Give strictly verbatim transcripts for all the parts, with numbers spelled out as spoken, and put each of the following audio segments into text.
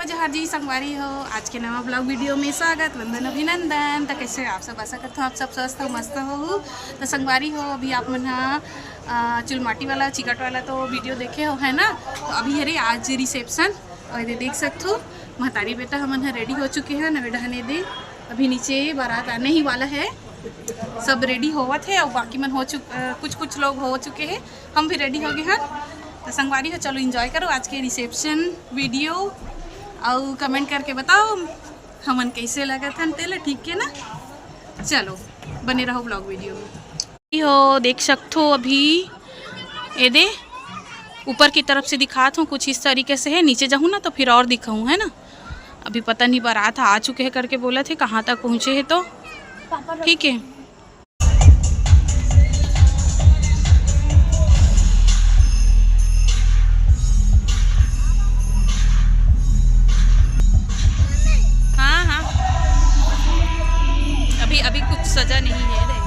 जोहार जी संगवारी हो, आज के नवा vlog video में स्वागत, वंदन, अभिनंदन। तो कैसे हो आप सब? आशा करता हूँ आप सब स्वस्थ हो, मस्त हो। तो संगवारी हो, अभी आप मन हा, अ, चुलमाटी वाला, चिकट वाला तो video देखे हो, है ना? तो अभी हरे आज reception, और ये देख सकथो महतारी बेटा हमन ह ready हो चुके हैं नवे डहाने दे। अभी नीचे बारात आने ही वाला है, सब ready होवत है और बाकी मन हो चुक-, अ, कुछ कुछ लोग हो चुके हैं, हम भी ready हो गए हैं। तो संगवारी हो, चलो enjoy करो आज के reception video और comment करके बताओ हमन कैसे लगत हन तेला, ठीक है ना? चलो बने रहो vlog video में। हो देख सकथो अभी एदे ऊपर की तरफ से दिखात हूँ, कुछ इस तरीके से है। नीचे जाहूँ ना तो फिर और दिखाऊँ, है ना? अभी पता नहीं बारात आ चुके हैं करके बोला थे, कहाँ तक पहुँचे हैं तो ठीक है। हाँ हाँ, अभी अभी कुछ सजा नहीं है रे।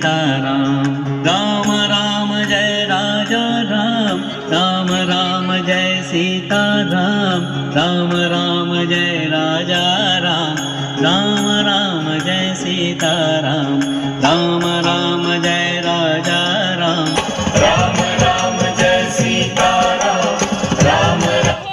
सीताराम। राम राम जय राजा राम, राम राम जय सीताराम। राम राम जय राजा राम, राम राम जय सीताराम। राम राम जय राजा राम, राम राम जय सीताराम। राम राम